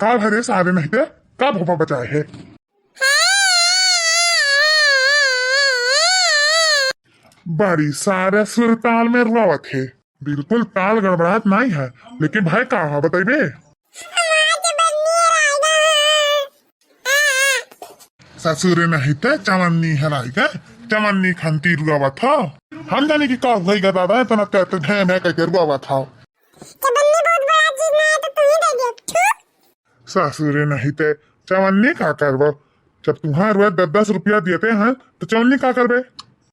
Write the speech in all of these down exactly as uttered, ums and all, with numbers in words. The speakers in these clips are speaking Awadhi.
का भरे सारे नहीं ते, का भोपा बचाए है? बड़ी सारे सुरताल में रुआवत है, बिल्कुल ताल गड़बड़ात नहीं है। लेकिन भाई का है बताइबे? ससुरे नहीं ते चवन्नी हराई के, चवन्नी खंती रुआवत हो। हम जाने कि का भई गा दादा, इतना ते, ते भे, भे करके रुआवत हो। चवन्नी बहुत बड़ा चीज ना है, तो तू ही दे दे, ठीक? ससुरे नहीं ते चवन्नी का करबो? जब तुहार रुआ दस दस रुपया देते हैं, तो चवन्नी का करबे?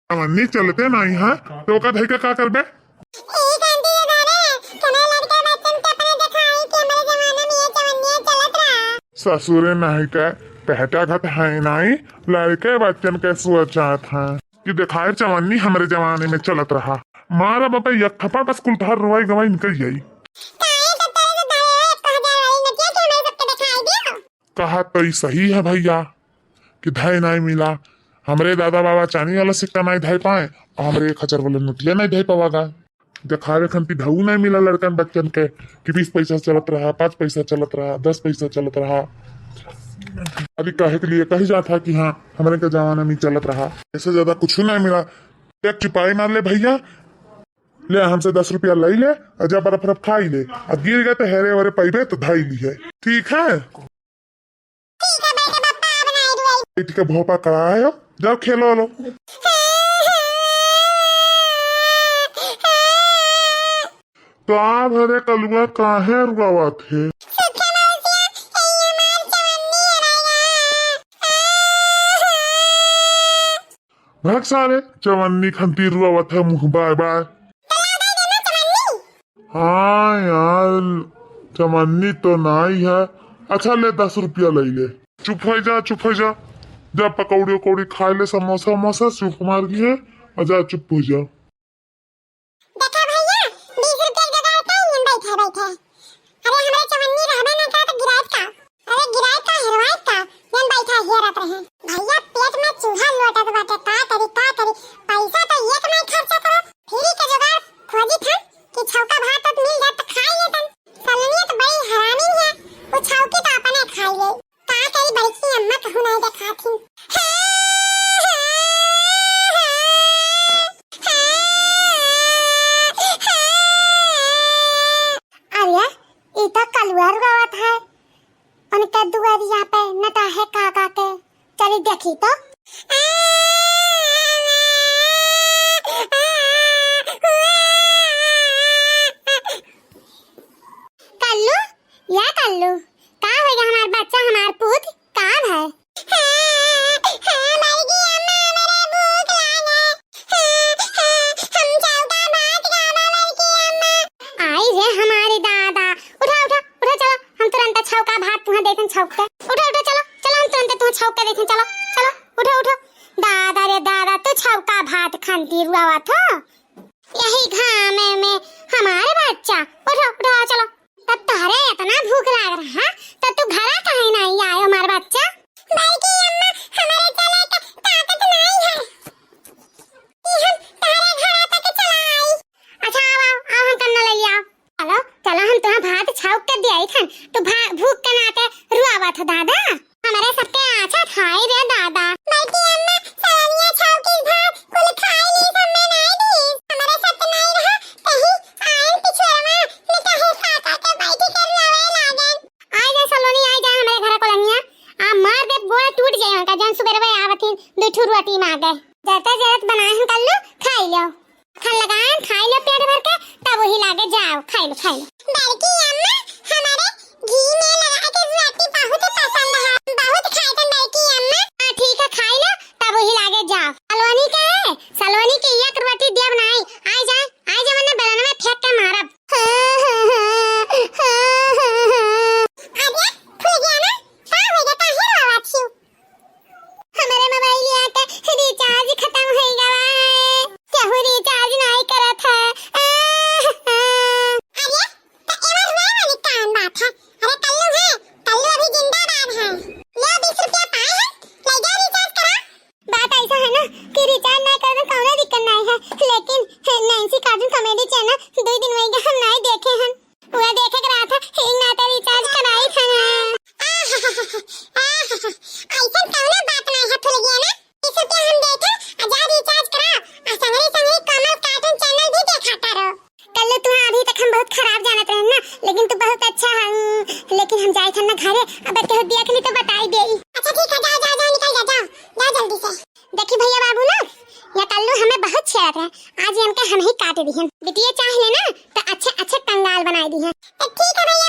चवन्नी चलते नहीं है, तो ओका धई के का करबे? ई आंटी ये बारे, कने लड़के बच्चन के अपने दिखाई कि हमारे जमाने में ये चवन्नियाँ चलत रहा। ससुरे नहीं के, पहटा घट है नहीं, लड़के बच्चन के सोचत हैं कि देखाए चवन्नी हमरे जमाने में चलत रहा। मारा बापा एक थप्पड़, बस कुल तोहार रोवाई गवाई निकल जाई। काहे के तेरे से धरे एक हजार वाली नतिया के हमारे सबके दिखाई दियो। कहा तो ई सही है भैया कि धय नहीं मिला। हमरे दादा बाबा चानी वाला सिक्का नहीं धय पाए और हमरे एक हजार वाला नोटिया नहीं धय पावा गा। देखावे खंती धऊ नहीं मिला लड़कन बच्चन के कि बीस पैसा चलत रहा, पाँच पैसा चलत रहा, दस पैसा चलत रहा। अभी कहे के लिए कही जात है कि हाँ, हमरे के जमाना में चलत रहा, ऐसे ज्यादा कुछ नहीं मिला। एक चुपाई मार ले भैया, ले हमसे दस रुपया लई ले और जा बर्फ बर्फ खाई ले, अब गिर गए तो हेरे वरे पैबे तो धाई ली है, ठीक है? ठीक है बेटे, बापा, अब नहीं रुआई। बैठ के भोपा करा है, जाओ खेलो लो। का भरे कलुआ काहे रुआवत है? सुखे मौसिया, ये हमार चवन्नी हराया। भाग सारे, चवन्नी खंती रुआवत है मुँह बाय बाय। हाँ यार, चमन्नी तो नाई है। अच्छा ले, दस रुपया लई ले। चुप होइ जा, चुप होइ जा। जा पकौड़ी उकौड़ी खाइ ले, समोसा उमोसा, चुप मार दिए और जा चुप होइ जा। देखा भैया, बीस रुपया के जुगाड़ कइल, बैठा बैठा। अरे हमरे चमन्नी रहबे ना करे तो गिराइत का? अरे गिराइत का, हेरवाइत का? जन बैठा हेरत रहे। भैया पेट में चूहा लोटत बाटे, का करी, का करी? पैसा तो एक नहीं खर्चा करो, फ्री के जुगाड़ खोजी थन कि छौका भात उत मिल जात तो खाई लेतन। सलोनिया तो बड़ी हरामी है, वो छौकी तो अपने खाई ले। का करी बड़की अम्मा कहूँ नहीं देखाथिन। अरे, ई तो कलुआ रुआवत है। उनके दुआरिया पे नटा है काका के, चली देखी तो। कल्लू, या कल्लू, का होइगा हमार बच्चा, हमार पूत, का है? हाँ, हाँ, बड़की अम्मा, हमरे भूख लागे। हाँ, हाँ, हम चौका भात खाबा, बड़की अम्मा। आई रे हमारी दादा, उठा, उठा, उठा, चलो, हम तुरंत छौका भात तुहाँ देतन छौक के। उठो, उठो, चलो, चलो, हम तुरंत तुहाँ छौक के देतन, चलो, चलो, उठो, उठो। दादा रे दादा, तू छौका भात खंती रुआवत हो? यही घामे में हमारे बच्चा, उठो, उठो, चलो। तब तोहरे इतना भूख लाग रहा, तो तू घरा काहे नहीं आयो, हमार बच्चा? बड़की अम्मा, हमारे चले के ताकत नहीं है कि हम तोहरे घरा तक चला आई। अच्छा, आओ, आओ, आओ, हम कन्ना ले आओ। चलो, चलो, हम तुहाँ भात छौक के दियाई थन, तू भा-, भूख के नाते रुआवत हो दादा। हमरे सबके आछा थाई रे दादा। बड़की अम्मा, सलोनिया छौकी भात कुल खाई ली, सब में नाई दी। हमरे सब नाई रहा, कहीं आयन पिछुआवा में कहीं काका के बैठी के रुआवे लागन। आई जा सलोनी, आई जा हमरे घर कोलनिया। आ मार दे, गोड़ टूट जाए उनका, जौन सुबेरवे आवत ही दू ठू रोटी मांगे। जरता जरत बनाए हम कल्लू, खाई लो। खान लगाएन, खाई लो पेट भर के, तब वही लागे जाओ, खाई लो, खाई लो। बड़की अम्मा, हमारे घी में लगा के रोटी बहुत पसंद है, बहुत खाए थे बड़की अम्मा। हाँ, ठीक है, खाई लो, तब वही लागे जाओ। सलोनी के, सलोनी के एक रोटी देब नाई, आई जाए, आई जाए, वरना बेलन में फेंक के मारब। अरे, फूल गया ना, का हो गया, काहे रोवत छियो? हमरे मोबाइलिया के recharge खतम होइ गवा है, केहू recharge नाई करत है। अरे, त एमा रोए वाली कौन बात है? अरे कल्लू है, कल्लू अभी जिंदाबाद है। लो बीस रुपया पाए हैं, ले जाओ recharge करा। बात ऐसा है ना कि recharge नाई करे तो कौनो दिक्कत नाई है, लेकिन नैन्सी cartoon comedy channel दो दिन होइ गया हम नाई देखे हैं। पूरा देखे के रहा था, एक नाते recharge कराई था ना। हम ना घरे, अब केहू देख ली तो बताई देई। अच्छा ठीक है, जाओ जाओ जाओ, निकल जाओ, जाओ जाओ जल्दी से। देखी भैया बाबू ना, या कल्लू हमें बहुत छेड़त रहे, आज इनका हम ही काट दिहन। बिटिया चाह लेना तो अच्छे अच्छे कंगाल बनाई दिहन। तो ठीक है भैया,